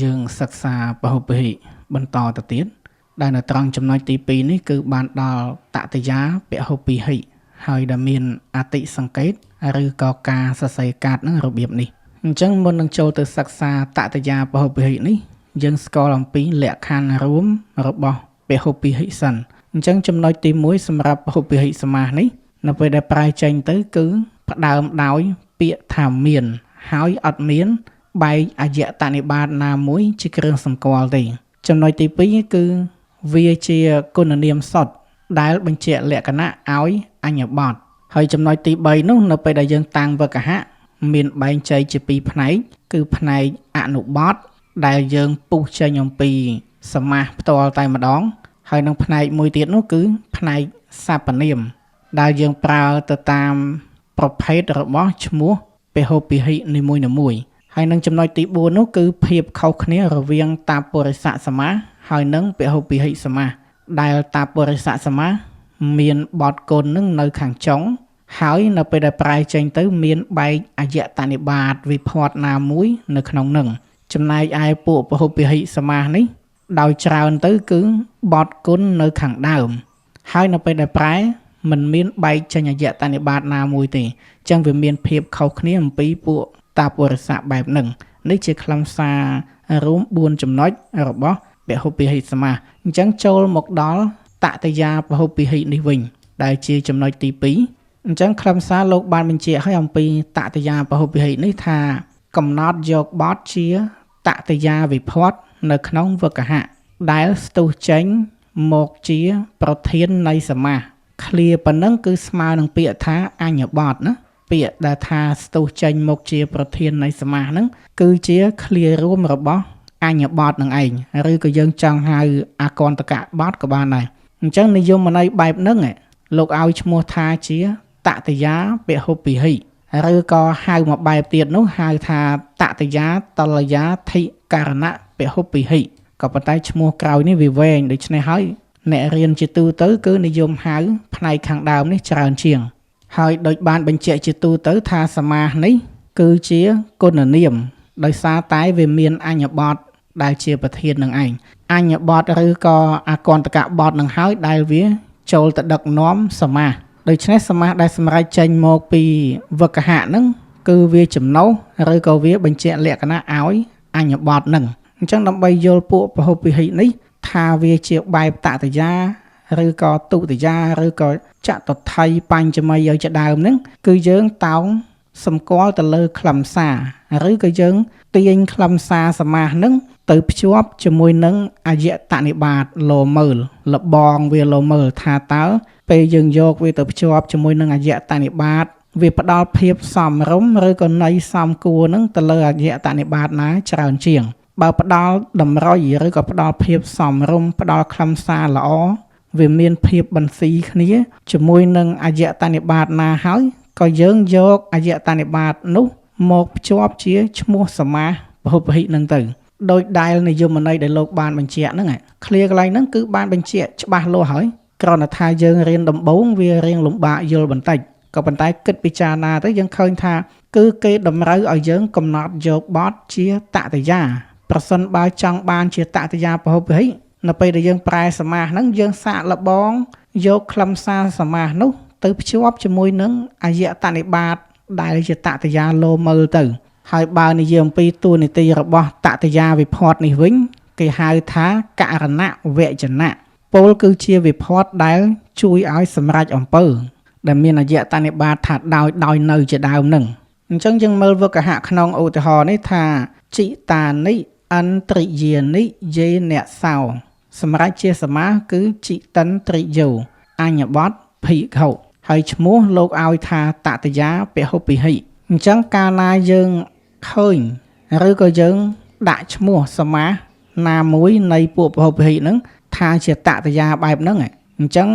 យើងសិក្សាពហុពហិបន្តទៅទៀតដែលនៅត្រង់ចំណុចទី2នេះគឺបានដល់តតិយាពហុពិហិហើយដែលមានអតិសង្កេតឬក៏ការសរសេរកាត់នឹងរបៀបនេះអញ្ចឹងមុននឹងចូលទៅសិក្សាតតិយាពហុពិហិនេះយើងស្គាល់អំពីលក្ខខណ្ឌរួមរបស់ពហុពិហិសិនអញ្ចឹងចំណុចទី1សម្រាប់ពហុពិហិសមាសនេះនៅពេលដែលប្រែចេញទៅគឺផ្ដើមដោយពាក្យថាមានហើយអត់មានបែកអយតនិបាតណាមួយជាគ្រឿងសម្គាល់ទេចំណុចទី2គឺវាជាគុណនាមសុទ្ធដែលបញ្ជាក់លក្ខណៈឲ្យអញ្ញបទហើយចំណុចទី3នោះនៅពេលដែលយើងតាំងវកហៈមានបែងចែកជាពីរផ្នែកគឺផ្នែកអនុបទដែលយើងពុះចេញអំពីសមាសផ្ទាល់តែម្ដងហើយនឹងផ្នែកមួយទៀតនោះគឺផ្នែកសព្វនាមដែលយើងប្រើទៅតាមប្រភេទរបស់ឈ្មោះពហុពិហិនីមួយៗហើយនឹងចំណុចទី4នោះគឺភាពខុសគ្នារវាងតាពុរិសសមាសហើយនឹងពហុពិហិសមាសដែលតាពុរិសសមាសមានបទគុណនឹងនៅខាងចុងហើយនៅពេលដែលប្រែចេញទៅមានបែកអយតនិបាតវិភ័តណាមួយនៅក្នុងនឹងចំណែកឯពួកពហុពិហិសមាសនេះដោយច្រើនទៅគឺបទគុណនៅខាងដើមហើយនៅពេលដែលប្រែមិនមានបែកចេញអយតនិបាតណាមួយទេអញ្ចឹងវាមានភាពខុសគ្នាអំពីពួកតាពុរិស័កបែបហ្នឹងនេះជាខ្លឹមសាររួម4ចំណុចរបស់ពហុពិហិសមាសអញ្ចឹងចូលមកដល់តតិយាពហុពិហិនេះវិញដែលជាចំណុចទី2អញ្ចឹងខ្លឹមសារលោកបានបញ្ជាក់ឲ្យអំពីតតិយាពហុពិហិនេះថាកំណត់យកបទជាតតិយាវិភ័តនៅក្នុងវកហៈដែលស្ទុះចេញមកជាប្រធាននៃសមាសឃ្លាប៉ុណ្ណឹងគឺស្មើនឹងពាក្យថាអញ្ញបទណាពាក្យដែលថាស្ទុះចេញមកជាប្រធាននៃសមាសហ្នឹងគឺជាឃ្លារួមរបស់អញ្ញបទនឹងឯងឬក៏យើងចង់ហៅអាកន្តកបទក៏បានដែរអញ្ចឹងនិយមន័យបែបហ្នឹងលោកឲ្យឈ្មោះថាជាតតិយាពហុពិហិឬក៏ហៅមកបែបទៀតនោះហៅថាតតិយាតលយាធិករណៈពហុពិហិក៏ប៉ុន្តែឈ្មោះក្រោយនេះវាវែងដូច្នេះហើយអ្នករៀនជាទូទៅគឺនិយមហៅផ្នែកខាងដើមនេះច្រើនជាងហើយដូចបានបញ្ជាក់ជាទូទៅថាសមាសនេះគឺជាគុណនាមដោយសារតែវាមានអញ្ញបទដែលជាប្រធាននឹងឯងអញ្ញបទឬក៏អាកន្តកបទនឹងហើយដែលវាចូលទៅដឹកនាំសមាសដូច្នេះសមាសដែលសម្រេចចេញមកពីវកហៈហ្នឹងគឺវាចំណុះឬក៏វាបញ្ជាក់លក្ខណៈឲ្យអញ្ញបទហ្នឹងអញ្ចឹងដើម្បីយល់ពួកពហុពិហិនេះថាវាជាបែបតតិយាឬក៏ទុតិយាឬក៏ចតុថៃបញ្ចមីឲ្យជាដើមហ្នឹងគឺយើងតោងសម្គាល់ទៅលើខ្លឹមសារឬក៏យើងទាញខ្លឹមសារសមាសហ្នឹងទៅភ្ជាប់ជាមួយនឹងអយតនិបាតលោមើលលបងវាលោមើលថាតើពេលយើងយកវាទៅភ្ជាប់ជាមួយនឹងអយតនិបាតវាផ្ដល់ភាពសមរម្យឬក៏ន័យសមគួរនឹងទៅលើអយតនិបាតណាច្រើនជាងបើផ្ដល់តម្រុយឬក៏ផ្ដល់ភាពសមរម្យផ្ដល់ខ្លឹមសារល្អវាមានភាពបន្ស៊ីគ្នាជាមួយនឹងអយតនិបាតណាហើយក៏យើងយកអយតនិបាតនោះមកភ្ជាប់ជាឈ្មោះសមាសពហុពហិនឹងទៅដោយដែលនិយមន័យដែលលោកបានបញ្ជាក់ហ្នឹងឃ្លាកន្លែងហ្នឹងគឺបានបញ្ជាក់ច្បាស់លាស់ហើយគ្រាន់តែថាយើងរៀនដំបូងវារៀងលំបាកយល់បន្តិចក៏ប៉ុន្តែគិតពិចារណាទៅយើងឃើញថាគឺគេតម្រូវឲ្យយើងកំណត់យកបទជាតតិយាប្រសិនបើចង់បានជាតតិយាពហុពហិនៅពេលដែលយើងប្រែសមាសហ្នឹងយើងសាកល្បងយកខ្លឹមសារសមាសនោះទៅភ្ជាប់ជាមួយនឹងអយតនិបាតដែលជាតតិយាលោមើលទៅហើយបើនិយាយអំពីតួនាទីរបស់តតិយាវិភ័តនេះវិញគេហៅថាករណវចនៈពោលគឺជាវិភ័តដែលជួយឲ្យសម្រេចអំពើដែលមានអយតនិបាតថាដោយនៅជាដើមនឹងអញ្ចឹងយើងមើលវកហៈក្នុងឧទាហរណ៍នេះថាចិតានិអន្ត្រិយានិយេនសោសម្រាប់ជាសមាសគឺចិតិន្ទ្រិយោអញ្ញបទភិក្ខុហើយឈ្មោះលោកឲ្យថាតតិយាពហុពិហិអញ្ចឹងកាលណាយើងឃើញឬក៏យើងដាក់ឈ្មោះសមាសណាមួយនៃពួកពហុពិហិហ្នឹងថាជាតតិយាបែបហ្នឹងអញ្ចឹង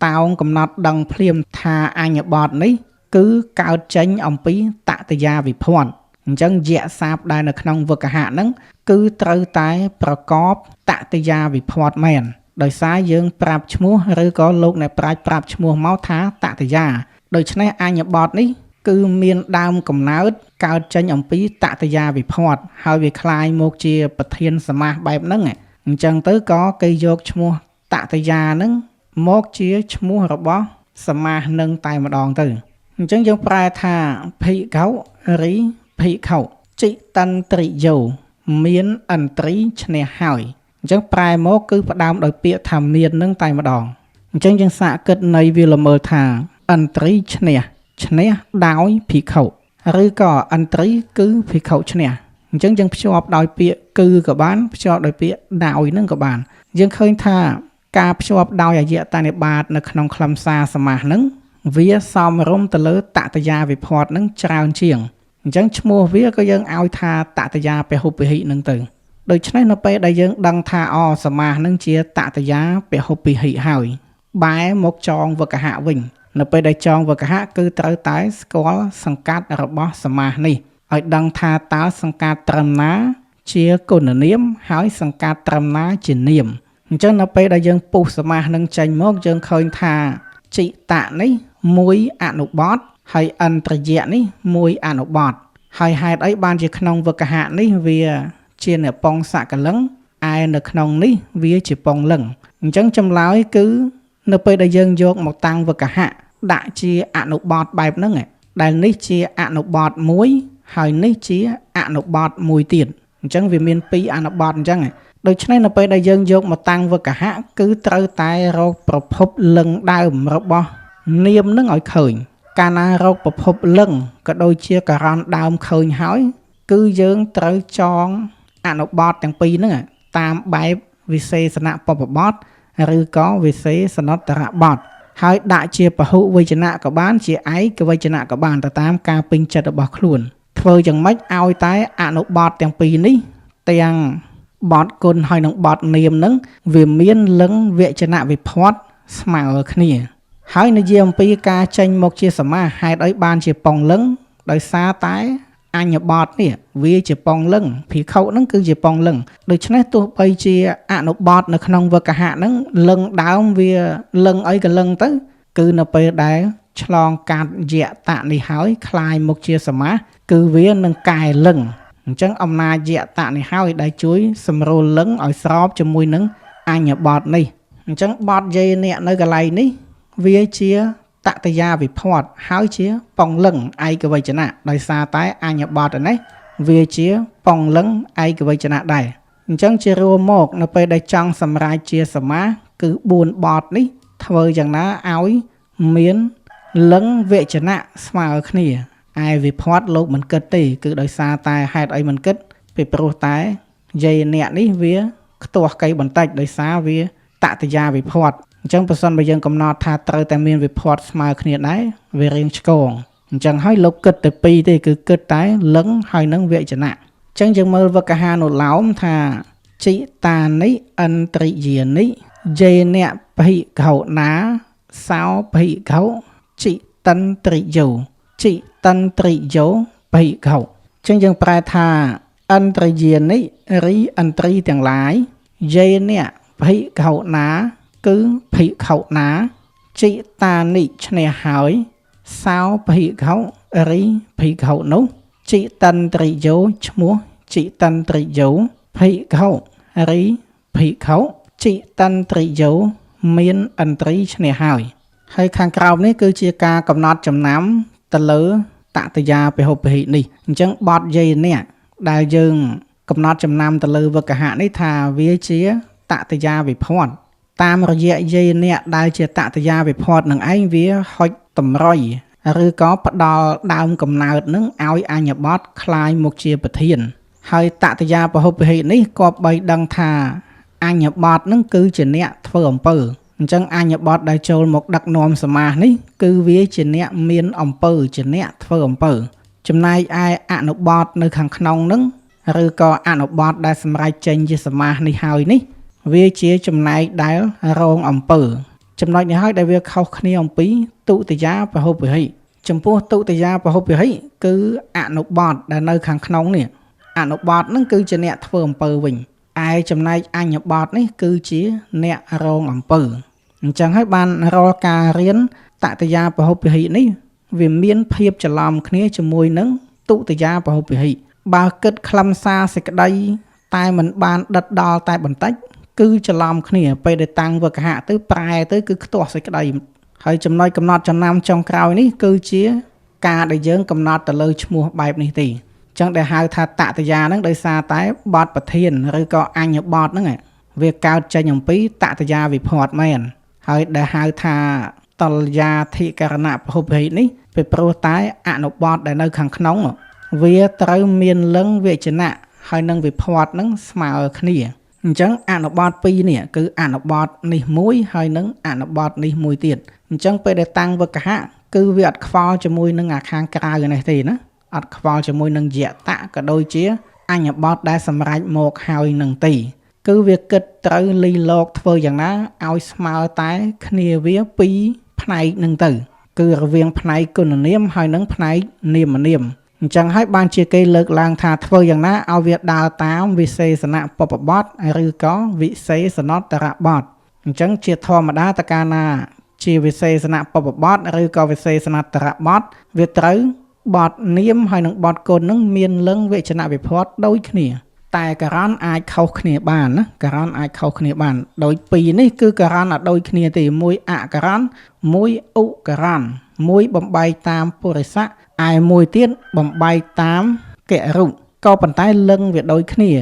តោងកំណត់ដឹងភ្លាមថាអញ្ញបទនេះគឺកើតចេញអំពីតតិយាវិភ័តអញ្ចឹងយៈសាបដែលនៅក្នុងវកហៈហ្នឹងគឺត្រូវតែប្រកបតតិយាវិភ័តមែនដោយសារយើងប្រាប់ឈ្មោះឬក៏លោកអ្នកប្រាជ្ញប្រាប់ឈ្មោះមកថាតតិយាដូច្នេះអញ្ញបទនេះគឺមានដើមកំណើត កើតចេញអំពីតតិយាវិភ័តហើយវាคล้ายមកជាប្រធានសមាសបែបហ្នឹងអញ្ចឹងទៅក៏គេយកឈ្មោះតតិយាហ្នឹងមកជាឈ្មោះរបស់សមាសនឹងតែម្ដងទៅអញ្ចឹងយើងប្រែថាភិក្ខុរីភិក្ខុចិតន្ទ្រិយោមានឥន្ទ្រីឈ្នះហើយអញ្ចឹងប្រែមកគឺផ្ដើមដោយពាក្យថាមាននឹងតែម្ដងអញ្ចឹងយើងសាកគិតនៃវាលមើលថាឥន្ទ្រីឈ្នះឈ្នះដោយភិក្ខុឬក៏ឥន្ទ្រីគឺភិក្ខុឈ្នះអញ្ចឹងយើងភ្ជាប់ដោយពាក្យគឺក៏បានភ្ជាប់ដោយពាក្យដោយនឹងក៏បានយើងឃើញថាការភ្ជាប់ដោយអយតនិបាតនៅក្នុងខ្លឹមសារសមាសនឹងវាសមរម្យទៅលើតតិយាវិភ័តនឹងច្រើនជាងអញ្ចឹងឈ្មោះវាក៏យើងឲ្យថាតតិយាពហុពិហិនឹងទៅដូច្នេះនៅពេលដែលយើងដឹងថាអសមាសនឹងជាតតិយាពហុពិហិហើយបែរមកចងវកហៈវិញនៅពេលដែលចងវកហៈគឺត្រូវតែស្គាល់សង្កាត់របស់សមាសនេះឲ្យដឹងថាតើសង្កាត់ត្រឹមណាជាគុណនាមហើយសង្កាត់ត្រឹមណាជានាមអញ្ចឹងនៅពេលដែលយើងពុះសមាសនឹងចេញមកយើងឃើញថាចិតៈនេះមួយអនុបត្តិហើយឥន្ទ្រយៈនេះមួយអនុបត្តិហើយហេតុអីបានជាក្នុងវកហៈនេះវាជានិពងសកលឹងឯនៅក្នុងនេះវាជាពងលឹងអញ្ចឹងចម្លើយគឺនៅពេលដែលយើងយកមកតាំងវកហៈដាក់ជាអនុបត្តិបែបហ្នឹងដែលនេះជាអនុបត្តិមួយហើយនេះជាអនុបត្តិមួយទៀតអញ្ចឹងវាមានពីរអនុបត្តិអញ្ចឹងដូច្នេះនៅពេលដែលយើងយកមកតាំងវកហៈគឺត្រូវតែរកប្រភពលឹងដើមរបស់នាមនឹងឲ្យឃើញកាលណារកប្រភពលឹងក៏ដូចជាករណដើមឃើញហើយគឺយើងត្រូវចងអនុបត្តិទាំងពីរហ្នឹងតាមបែបវិសេសនពពបត្តិឬក៏វិសេសនត្តរបត្តិហើយដាក់ជាពហុវេចនៈក៏បានជាឯកវេចនៈក៏បានទៅតាមការពេញចិត្តរបស់ខ្លួនធ្វើយ៉ាងម៉េចឲ្យតែអនុបត្តិទាំងពីរនេះទាំងបទគុណហើយនឹងបទនាមនឹងវាមានលឹងវចនៈវិភ័តស្មើគ្នាហើយនិយាយអំពីការចេញមកជាសមាសហេតុអីបានជាពងលឹងដោយសារតែអញ្ញបទនេះវាជាពងលឹងភិក្ខុនឹងគឺជាពងលឹងដូច្នេះទោះបីជាអនុបទនៅក្នុងវកហៈនឹងលឹងដើមវាលឹងអីក៏លឹងទៅគឺនៅពេលដែលឆ្លងកាត់យៈតៈនេះហើយคล้ายមកជាសមាសគឺវានឹងកែលឹងអញ្ចឹងអំណាចយៈតៈនេះហើយដែលជួយសម្រួលលឹងឲ្យស្របជាមួយនឹងអញ្ញបទនេះអញ្ចឹងបទយេអ្នកនៅកន្លែងនេះវាជាតតិយាវិភ័តហើយជាពងលឹងឯកវចនៈដោយសារតែអញ្ញបទនេះវាជាពងលឹងឯកវចនៈដែរអញ្ចឹងជារួមមកនៅពេលដែលចង់សម្រេចជាសមាសគឺ4បទនេះធ្វើយ៉ាងណាឲ្យមានលឹងវចនៈស្មើគ្នាឯវិភ័តលោកមិនគិតទេគឺដោយសារតែហេតុអីមិនគិតពីព្រោះតែយេអ្នកនេះវាខ្ទាស់កៃបន្តិចដោយសារវាតតិយាវិភ័តអញ្ចឹងបើសិនបើយើងកំណត់ថាត្រូវតែមានវិភ័តស្មើគ្នាដែរវារៀងឆ្កងអញ្ចឹងហើយលោកគិតតែពីរទេគឺគិតតែលឹងហើយនឹងវចនៈអញ្ចឹងយើងមើលវកហានុឡោមថាចិតានិឥន្ទ្រិយានិយេនភិក្ខុណាសោភិក្ខុចិតន្ទ្រិយោចិតន្ទ្រិយោភិក្ខុអញ្ចឹងយើងប្រែថាឥន្ទ្រិយានិរីឥន្ទ្រីទាំងឡាយយេនភិក្ខុណាគឺភិក្ខុណាចិតានិឈ្នះហើយសោភិក្ខុរីភិក្ខុនោះចិតន្ទ្រិយោឈ្មោះចិតន្ទ្រិយោភិក្ខុរីភិក្ខុចិតន្ទ្រិយោមានឥន្ទ្រីឈ្នះហើយហើយខាងក្រោមនេះគឺជាការកំណត់ចំណាំទៅលើតតិយាពហុពិហិនេះអញ្ចឹងបទយេអ្នកដែលយើងកំណត់ចំណាំទៅលើវកហៈនេះថាវាជាតតិយាវិភ័តតាមរយៈយេអ្នកដែលជាតតិយាវិភ័តនឹងឯងវាហុចតម្រុយឬក៏ផ្ដល់ដើមកំណើតនឹងឲ្យអញ្ញបទคล้ายមកជាប្រធានហើយតតិយាពហុពិហិនេះក៏បីដឹងថាអញ្ញបទនឹងគឺជាអ្នកធ្វើអំពើអញ្ចឹងអញ្ញបទដែលចូលមកដឹកនាំសមាសនេះគឺវាជាអ្នកមានអំពើជាអ្នកធ្វើអំពើចំណែកឯអនុបទនៅខាងក្នុងនឹងឬក៏អនុបទដែលសម្រេចចេញជាសមាសនេះហើយនេះវាជាចំណែកដែលរងអំពើចំណុចនេះហើយដែលវាខុសគ្នាអំពីទុតិយាពហុពិហិចំពោះទុតិយាពហុពិហិគឺអនុបទដែលនៅខាងក្នុងនេះអនុបទនឹងគឺជាអ្នកធ្វើអំពើវិញឯចំណែកអញ្ញបទនេះគឺជាអ្នករងអំពើអញ្ចឹងហើយបានរាល់ការរៀនតតិយាពហុពិហិនេះវាមានភាពច្រឡំគ្នាជាមួយនឹង ទុតិយាពហុពិហិបើគិតខ្លឹមសារសេចក្តីតែមិនបានដិតដល់តែបន្តិចគឺច្រឡំគ្នាពេលដែលតាំងវិកហៈទៅប្រែទៅគឺខ្ទាស់សេចក្តីហើយចំណុចកំណត់ចំណាំចុងក្រោយនេះគឺជាការដែលយើងកំណត់ទៅលើឈ្មោះបែបនេះទេអញ្ចឹងដែលហៅថាតតិយាហ្នឹងដោយសារតែបទប្រធានឬក៏អញ្ញបទហ្នឹងវាកើតចេញអំពីតតិយាវិភ័តមែនហើយដែលហៅថាតលយាធិករណៈពហុពិហិនេះពីព្រោះតែអនុបទដែលនៅខាងក្នុងវាត្រូវមានលិង្គវចនៈហើយនឹងវិភ័តនឹងស្មើគ្នាអញ្ចឹងអនុបទពីរនេះគឺអនុបទនេះមួយហើយនឹងអនុបទនេះមួយទៀតអញ្ចឹងពេលដែលតាំងវិកហៈគឺវាអត់ខ្វល់ជាមួយនឹងអាខាងក្រៅនេះទេណាអត់ខ្វល់ជាមួយនឹងយតៈក៏ដូចជាអញ្ញបទដែលសម្រេចមកហើយនឹងទេគឺវាគិតត្រូវលីលោកធ្វើយ៉ាងណាឲ្យស្មើតែគ្នាវាពីរផ្នែកនឹងទៅគឺរវាងផ្នែកគុណនាមហើយនឹងផ្នែកនាមនាមអញ្ចឹងហើយបានជាគេលើកឡើងថាធ្វើយ៉ាងណាឲ្យវាដើរតាមវិសេសនៈពពបទឬក៏វិសេសនតរបទអញ្ចឹងជាធម្មតាតកាលណាជាវិសេសនៈពពបទឬក៏វិសេសនតរបទវាត្រូវបទនាមហើយនឹងបទគុណនឹងមានលិង្គវចនវិភ័តដូចគ្នាតែការ៉នអាចខុសគ្នាបានណាការ៉នអាចខុសគ្នាបានដោយពីរនេះគឺការ៉នអត់ដូចគ្នាទេមួយអការ៉នមួយឧការ៉នមួយបំបែកតាមពុរិស័កឯមួយទៀតបំបែកតាមករុក៏ប៉ុន្តែលិង្គវាដូចគ្នា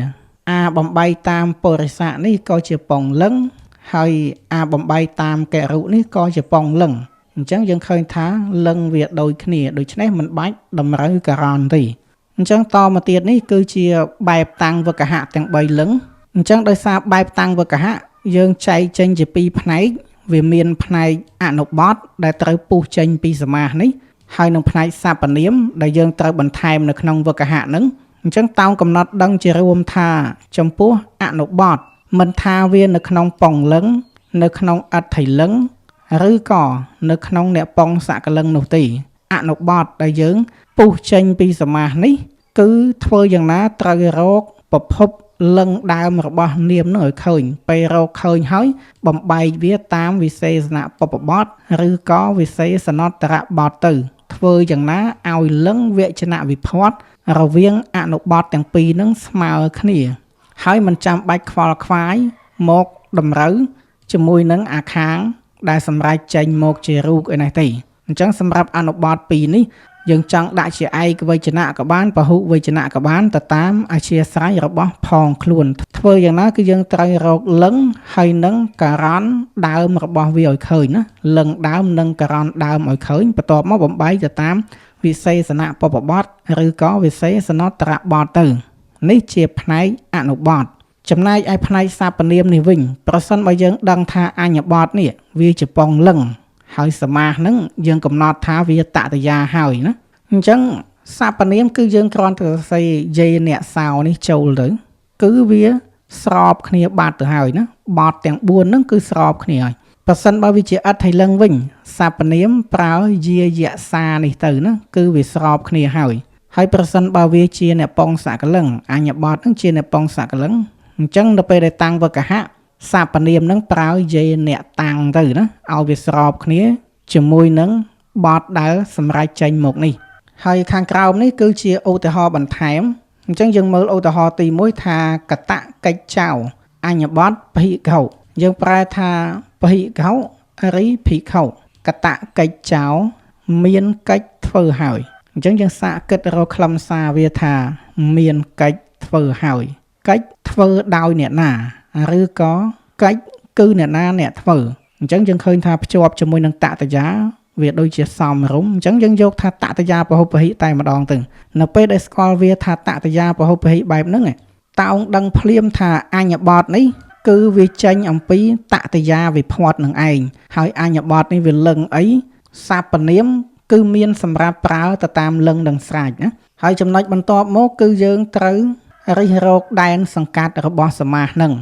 អាបំបែកតាមពុរិស័កនេះក៏ជាពងលិង្គហើយអាបំបែកតាមករុនេះក៏ជាពងលិង្គអញ្ចឹងយើងឃើញថាលិង្គវាដូចគ្នាដូច្នេះមិនបាច់តម្រូវការ៉នទេអញ្ចឹងតមកទៀតនេះគឺជាបែបតាំងវិកហៈទាំង3លិង្គអញ្ចឹងដោយសារបែបតាំងវិកហៈយើងចែកចេញជាពីរផ្នែកវាមានផ្នែកអនុបទដែលត្រូវពុះចេញពីសមាសនេះហើយនឹងផ្នែកសព្វនាមដែលយើងត្រូវបន្ថែមនៅក្នុងវិកហៈហ្នឹងអញ្ចឹងតោងកំណត់ដឹងជារួមថាចំពោះអនុបទមិនថាវានៅក្នុងពងលិង្គនៅក្នុងអត្ថិលិង្គឬក៏នៅក្នុងអ្នកពងសកលិង្គនោះទេអនុបទដែលយើងពុះចេញពីសមាសនេះគឺធ្វើយ៉ាងណាត្រូវរកប្រភពលិង្គដើមរបស់នាមនឹងឲ្យឃើញពេលរកឃើញហើយបំបែកវាតាមវិសេសនៈពពបទឬក៏វិសេសនតរបទទៅធ្វើយ៉ាងណាឲ្យលិង្គវចនវិភ័តរវាងអនុបទទាំងពីរនឹងស្មើគ្នាហើយមិនចាំបាច់ខ្វល់ខ្វាយមកតម្រូវជាមួយនឹងអាខាងដែលសម្រេចចេញមកជារូបឯនេះទេអញ្ចឹងសម្រាប់អនុបទពីរនេះយើងចង់ដាក់ជាឯកវចនៈក៏បានពហុវចនៈក៏បានទៅតាមអធ្យាស្រ័យរបស់ផងខ្លួនធ្វើយ៉ាងណាគឺយើងត្រូវរកលិង្គហើយនឹងការ៉នដើមរបស់វាឲ្យឃើញណាលិង្គដើមនិងការ៉នដើមឲ្យឃើញបន្ទាប់មកបំបែកទៅតាមវិសេសនៈពពបទឬក៏វិសេសនតរបទទៅនេះជាផ្នែកអនុបទចំណែកឯផ្នែកសព្វនាមនេះវិញប្រសិនបើយើងដឹងថាអញ្ញបទនេះវាជាពងលិង្គហើយសមាសហ្នឹងយើងកំណត់ថាវាតតិយាហើយណាអញ្ចឹងសព្វនាមគឺយើងគ្រាន់តែសរសេរយេអ្នកសោនេះចូលទៅគឺវាស្របគ្នាបាត់ទៅហើយណាបទទាំង4ហ្នឹងគឺស្របគ្នាហើយប្រសិនបើវាជាអត្ថិលិង្គវិញសព្វនាមប្រើយាយសានេះទៅណាគឺវាស្របគ្នាហើយហើយប្រសិនបើវាជាអ្នកពងសកលិង្គអញ្ញបទហ្នឹងជាអ្នកពងសកលិង្គអញ្ចឹងនៅពេលដែលតាំងវិកហៈសព្វនាមនឹងប្រើយេអ្នកតាំងទៅណាឲ្យវាស្របគ្នាជាមួយនឹងបទដែលសម្រេចចេញមកនេះហើយខាងក្រោមនេះគឺជាឧទាហរណ៍បន្ថែមអញ្ចឹងយើងមើលឧទាហរណ៍ទី1ថាកតកិច្ចចៅអញ្ញបទភិក្ខុយើងប្រែថាភិក្ខុរីភិក្ខុកតកិច្ចចៅមានកិច្ចធ្វើហើយអញ្ចឹងយើងសាកគិតរកខ្លឹមសារវាថាមានកិច្ចធ្វើហើយកិច្ចធ្វើដោយអ្នកណាឬក៏កិច្ចគឺអ្នកណាអ្នកធ្វើអញ្ចឹងយើងឃើញថាភ្ជាប់ជាមួយនឹងតតិយាវាដូចជាសមរម្យអញ្ចឹងយើងយកថាតតិយាពហុពហិតែម្ដងទៅនៅពេលដែលស្គាល់វាថាតតិយាពហុពហិបែបហ្នឹងតោងដឹងភ្លាមថាអញ្ញបទនេះគឺវាចេញអំពីតតិយាវិភ័តនឹងឯងហើយអញ្ញបទនេះវាលឹងអីសព្វនាមគឺមានសម្រាប់ប្រើទៅតាមលឹងនឹងស្រេចណាហើយចំណុចបន្ទាប់មកគឺយើងត្រូវរិះរកដែនសង្កាត់របស់សមាសនឹង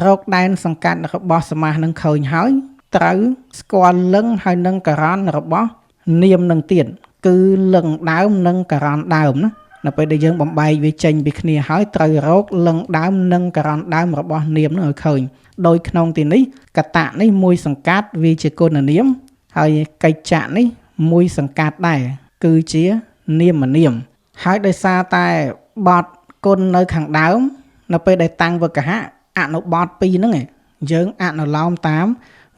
រកដែនសង្កាត់របស់សមាសនឹងឃើញហើយត្រូវស្គាល់លិង្គហើយនឹងការ៉នរបស់នាមនឹងទៀតគឺលិង្គដើមនិងការ៉នដើមណានៅពេលដែលយើងបំបែកវាចេញពីគ្នាហើយត្រូវរកលិង្គដើមនិងការ៉នដើមរបស់នាមនឹងឲ្យឃើញដោយក្នុងទីនេះកតៈនេះមួយសង្កាត់វាជាគុណនាមហើយកិច្ចៈនេះមួយសង្កាត់ដែរគឺជានាមនាម ហើយដោយសារតែបទគុណនៅខាងដើម នៅពេលដែលតាំងវគហៈអនុបទពីរហ្នឹងឯងយើងអនុលោមតាម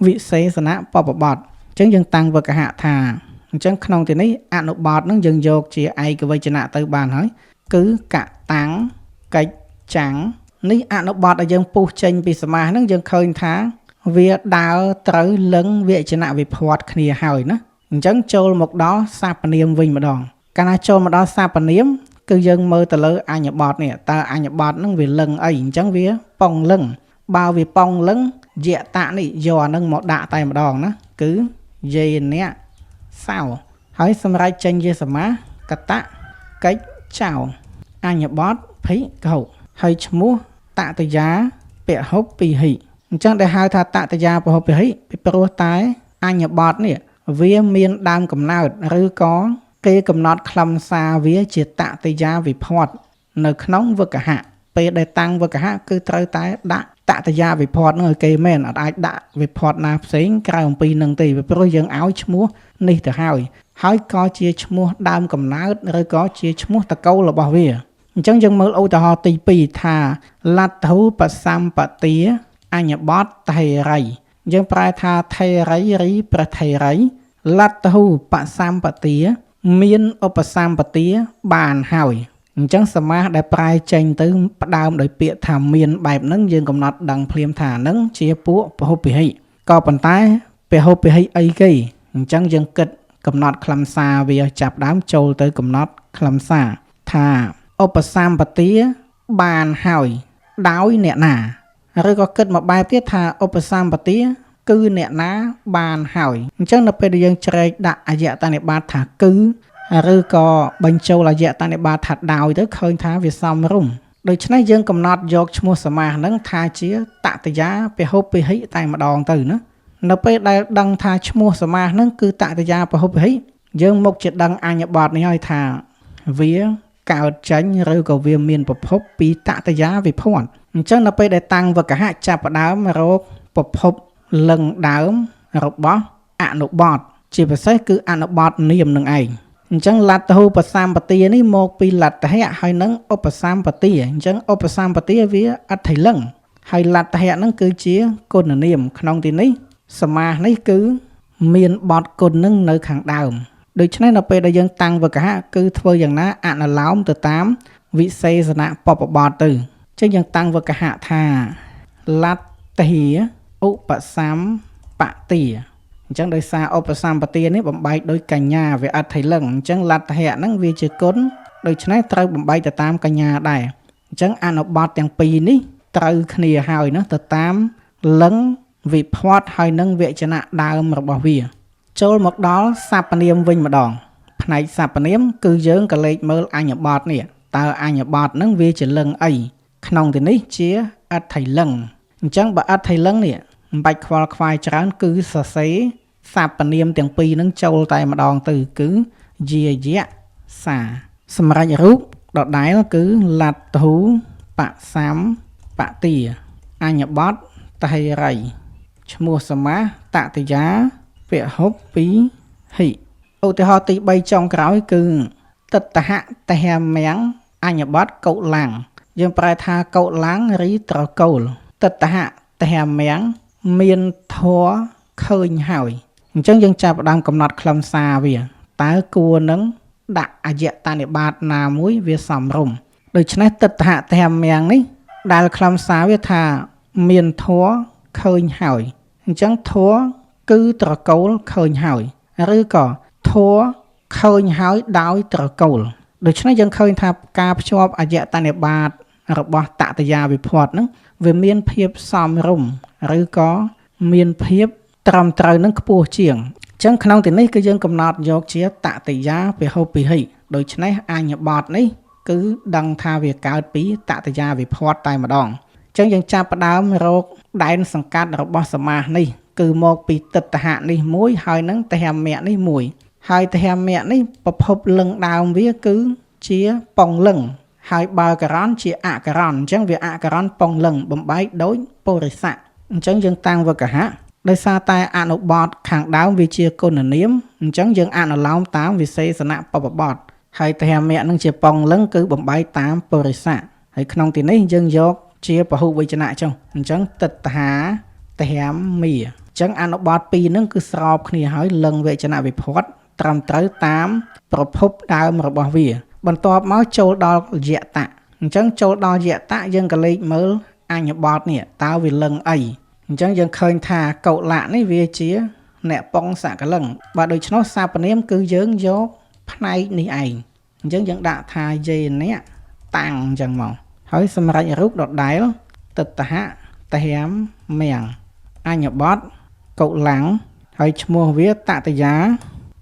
វិសេសនពពបទអញ្ចឹងយើងតាំងវគហៈថាអញ្ចឹងក្នុងទីនេះអនុបទហ្នឹងយើងយកជាឯកវចនៈទៅបានហើយគឺកតាំងកិច្ចចាំងនេះអនុបទដែលយើងពុះចេញពីសមាសហ្នឹងយើងឃើញថាវាដើរត្រូវលឹងវចនៈវិភ័តគ្នាហើយណាអញ្ចឹងចូលមកដល់សព្វនាមវិញម្ដងកាលណាចូលមកដល់សព្វនាមគឺយើងមើលទៅលើអញ្ញបទនេះតើអញ្ញបទហ្នឹងវាលឹងអីអញ្ចឹងវាប៉ងលឹងបើវាប៉ងលឹងយៈតៈនេះយកអានឹងមកដាក់តែម្ដងណាគឺយេនៈសោហើយសម្រាប់ចេញជាសមាសកតៈកិច្ចចោអញ្ញបទភិក្ខុហើយឈ្មោះតតយាពហុពិហិអញ្ចឹងដែលហៅថាតតយាពហុពិហិពីព្រោះតែអញ្ញបទនេះវាមានដើមកំណើតឬក៏គេកំណត់ខ្លឹមសារវាជាតតិយាវិភ័តនៅក្នុងវគហៈពេលដែលតាំងវគហៈគឺត្រូវតែដាក់តតិយាវិភ័តនឹងឲ្យគេមែនអត់អាចដាក់វិភ័តណាផ្សេងក្រៅអំពីនឹងទេព្រោះយើងឲ្យឈ្មោះនេះទៅហើយហើយក៏ជាឈ្មោះដើមកំណើតឬក៏ជាឈ្មោះតកូលរបស់វាអញ្ចឹងយើងមើលឧទាហរណ៍ទី2ថាលទ្ធុបសម្បទាអញ្ញបទថេរីយើងប្រែថាថេរីរីព្រះថេរីលទ្ធុបសម្បទាមានឧបសម្បទាបានហើយអញ្ចឹងសមាសដែលប្រែចេញទៅផ្ដើមដោយពាក្យថាមានបែបហ្នឹងយើងកំណត់ដឹងភ្លាមថាហ្នឹងជាពួកពហុពិហិក៏ប៉ុន្តែពហុពិហិអីគេអញ្ចឹងយើងគិតកំណត់ខ្លឹមសារវាចាប់ដើមចូលទៅកំណត់ខ្លឹមសារថាឧបសម្បទាបានហើយដោយអ្នកណាឬក៏គិតមកបែបទៀតថាឧបសម្បទាគឺអ្នកណាបានហើយអញ្ចឹងនៅពេលដែលយើងជ្រែកដាក់អយតនិបាតថាគឺឬក៏បញ្ចូលអយតនិបាតថាដោយទៅឃើញថាវាសមរម្យដូច្នេះយើងកំណត់យកឈ្មោះសមាសហ្នឹងថាជាតតយាពហុពិហិតែម្ដងទៅណានៅពេលដែលដឹងថាឈ្មោះសមាសហ្នឹងគឺតតយាពហុពិហិយើងមកជាដឹងអញ្ញបទនេះហើយថាវាកើតចេញឬក៏វាមានប្រភពពីតតយាវិភ័តអញ្ចឹងនៅពេលដែលតាំងវគហៈចាប់ផ្ដើមរកប្រភពលឹងដើមរបស់អនុបទជាពិសេសគឺអនុបទនាមនឹងឯងអញ្ចឹងលទ្ធុបសម្បទានេះមកពីលទ្ធហៈហើយនឹងឧបសម្បទាអញ្ចឹងឧបសម្បទាវាអត្ថិលឹងហើយលទ្ធហៈហ្នឹងគឺជាគុណនាមក្នុងទីនេះសមាសនេះគឺមានបទគុណនឹងនៅខាងដើមដូច្នេះនៅពេលដែលយើងតាំងវគហៈគឺធ្វើយ៉ាងណាអនុលោមទៅតាមវិសេសនពពបទទៅអញ្ចឹងយើងតាំងវគហៈថាលទ្ធិឧបសម្បទាអញ្ចឹងដោយសារឧបសម្បទានេះបំបែកដោយកញ្ញាវាអត្ថិលឹងអញ្ចឹងលទ្ធហៈហ្នឹងវាជាគុណដូច្នេះត្រូវបំបែកទៅតាមកញ្ញាដែរអញ្ចឹងអនុបទទាំងពីរនេះត្រូវគ្នាហើយណាទៅតាមលឹងវិភ័តហើយនឹងវចនៈដើមរបស់វាចូលមកដល់សព្វនាមវិញម្ដងផ្នែកសព្វនាមគឺយើងក៏លេខមើលអញ្ញបទនេះតើអញ្ញបទហ្នឹងវាជាលឹងអីក្នុងទីនេះជាអត្ថិលឹងអញ្ចឹងបើអត្ថិលឹងនេះមិនបាច់ខ្វល់ខ្វាយច្រើនគឺសរសេរសព្វនាមទាំងពីរហ្នឹងចូលតែម្ដងទៅគឺយាយៈសាសម្រាប់រូបដដែលគឺលទ្ធុបសម្បទាអញ្ញបទតហិរីឈ្មោះសមាសតតិយាពហុពិហិឧទាហរណ៍ទី3ចុងក្រោយគឺទិដ្ឋៈតហមៀងអញ្ញបទកុលាំងយើងប្រែថាកុលាំងរីត្រកូលទិដ្ឋៈតហមៀងមានធម៌ឃើញហើយអញ្ចឹងយើងចាប់ផ្ដើមកំណត់ខ្លឹមសារវាតើគួរនឹងដាក់អយតនិបាតណាមួយវាសមរម្យដូច្នេះទិដ្ឋៈតហមៀងនេះដែលខ្លឹមសារវាថាមានធម៌ឃើញហើយអញ្ចឹងធម៌គឺត្រកូលឃើញហើយឬក៏ធម៌ឃើញហើយដោយត្រកូលដូច្នេះយើងឃើញថាការភ្ជាប់អយតនិបាតរបស់តតយាវិភ័តហ្នឹងវាមានភាពសមរម្យឬក៏មានភាពត្រឹមត្រូវនឹងខ្ពស់ជាងអញ្ចឹងក្នុងទីនេះគឺយើងកំណត់យកជាតតយាពហុពិហិដូច្នេះអញ្ញបទនេះគឺដឹងថាវាកើតពីតតយាវិភ័តតែម្ដងអញ្ចឹងយើងចាប់ផ្ដើមរកដែនសង្កាត់របស់សមាសនេះគឺមកពីទិដ្ឋៈនេះមួយហើយនឹងតហមៈនេះមួយហើយតហមៈនេះប្រភពលឹងដើមវាគឺជាប៉ុងលឹងហើយបើករណជាអករណអញ្ចឹងវាអករណប៉ុងលឹងបំបែកដោយពុរិស័កអញ្ចឹងយើងតាំងវគហៈដោយសារតែអនុបទខាងដើមវាជាគុណនាមអញ្ចឹងយើងអនុលោមតាមវិសេសនពពបទ ហើយធម្មៈនឹងជាប៉ុងលឹងគឺបំបែកតាមបរិស័កហើយក្នុងទីនេះយើងយកជាពហុវចនៈចុះអញ្ចឹងទិដ្ឋាធម្មាអញ្ចឹងអនុបត្តិពីរហ្នឹងគឺស្របគ្នាហើយលឹងវចនៈវិភ័តត្រឹមត្រូវតាមប្រភពដើមរបស់វា បន្ទាប់មកចូលដល់យតៈអញ្ចឹងចូលដល់យតៈយើងក៏លេខមើលអញ្ញបទនេះតើវាលឹងអីអញ្ចឹងយើងឃើញថាកុលៈនេះវាជាអ្នកពងសកលឹងបាទដូច្នោះសព្វនាមគឺយើងយកផ្នែកនេះឯងអញ្ចឹងយើងដាក់ថាយេនៈតាំងអញ្ចឹងមកហើយសម្រាប់រូបដដែលទិដ្ឋហៈតហមមៀងអញ្ញបទកុលាំងហើយឈ្មោះវាតតយា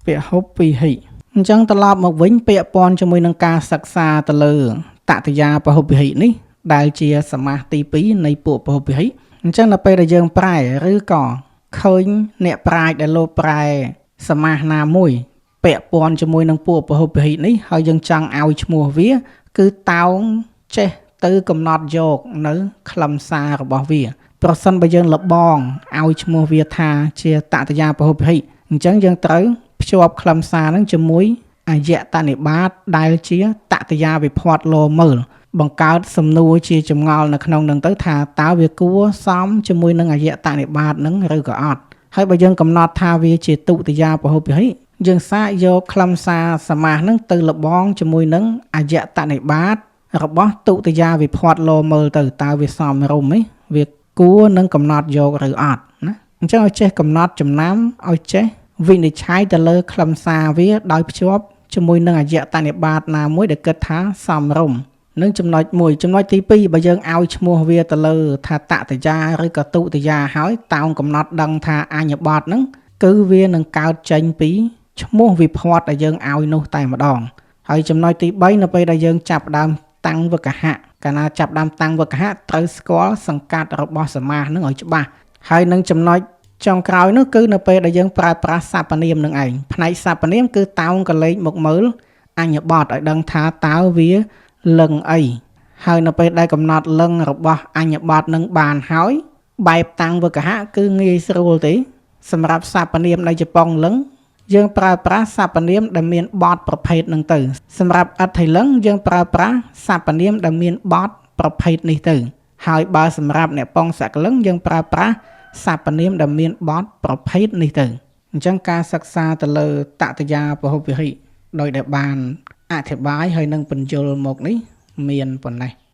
ពហុពិហិអញ្ចឹងត្រឡប់មកវិញពាក់ព័ន្ធជាមួយនឹងការសិក្សាទៅលើតតយាពហុពិហិនេះដែលជាសមាសទី2នៃពួកពហុពិហិអញ្ចឹងនៅពេលដែលយើងប្រែឬក៏ឃើញអ្នកប្រាជ្ញដែលលោកប្រែសមាសណាមួយពាក់ព័ន្ធជាមួយនឹងពួកពហុពិហិនេះហើយយើងចង់ឲ្យឈ្មោះវា គឺតោងចេះទៅកំណត់យកនៅខ្លឹមសាររបស់វា ប្រសិនបើយើងលបងឲ្យឈ្មោះវាថាជាតតយាពហុពិហិអញ្ចឹងយើងត្រូវភ្ជាប់ខ្លឹមសារនឹងជាមួយអយតនិបាតដែលជាតតយាវិភ័តលោមើលបង្កើតសំណួរជាចម្ងល់នៅក្នុងនឹងទៅថាតើវាគួរសមជាមួយនឹងអយតនិបាតនឹងឬក៏អត់ហើយបើយើងកំណត់ថាវាជាទុតិយាពហុពិហិយើងសាកយកខ្លឹមសារសមាសនឹងទៅលបងជាមួយនឹងអយតនិបាតរបស់ទុតិយាវិភ័តលោមើលទៅតើវាសមរម្យទេវាគួរនឹងកំណត់យកឬអត់ណាអញ្ចឹងឲ្យចេះកំណត់ចំណាំឲ្យចេះវិនិច្ឆ័យទៅលើខ្លឹមសារវាដោយភ្ជាប់ជាមួយនឹងអយតនិបាតណាមួយដែលគិតថាសមរម្យនឹងចំណុចមួយចំណុចទី2បើយើងឲ្យឈ្មោះវាទៅលើថាតតយាឬក៏ទុតិយាហើយតោងកំណត់ដឹងថាអញ្ញបទហ្នឹងគឺវានឹងកើតចេញពីឈ្មោះវិភ័តដែលយើងឲ្យនោះតែម្ដងហើយចំណុចទី3នៅពេលដែលយើងចាប់ដើមតាំងវកហៈកាលណាចាប់ដើមតាំងវកហៈត្រូវស្គាល់សង្កាត់របស់សមាសនឹងឲ្យច្បាស់ហើយនឹងចំណុចចុងក្រោយនោះគឺនៅពេលដែលយើងប្រើប្រាស់សព្វនាមនឹងឯងផ្នែកសព្វនាមគឺតោងកលេចមកមើលអញ្ញបទឲ្យដឹងថាតើវាលឹងអីហើយនៅពេលដែលកំណត់លឹងរបស់អញ្ញបទនឹងបានហើយបែបតាំងវកហៈគឺងាយស្រួលទេសម្រាប់សព្វនាមដែលជាប៉ុងលឹងយើងប្រើប្រាស់សព្វនាមដែលមានបទប្រភេទនឹងទៅសម្រាប់អត្ថិលឹងយើងប្រើប្រាស់សព្វនាមដែលមានបទប្រភេទនេះទៅហើយបើសម្រាប់អ្នកប៉ុងសកលឹងយើងប្រើប្រាស់សព្វនាមដែលមានបទប្រភេទនេះទៅអញ្ចឹងការសិក្សាទៅលើតតយាពហុពិហិដោយដែលបានអធិប្បាយហើយនឹងបញ្យលមកនេះមានប៉ុណ្ណេះ។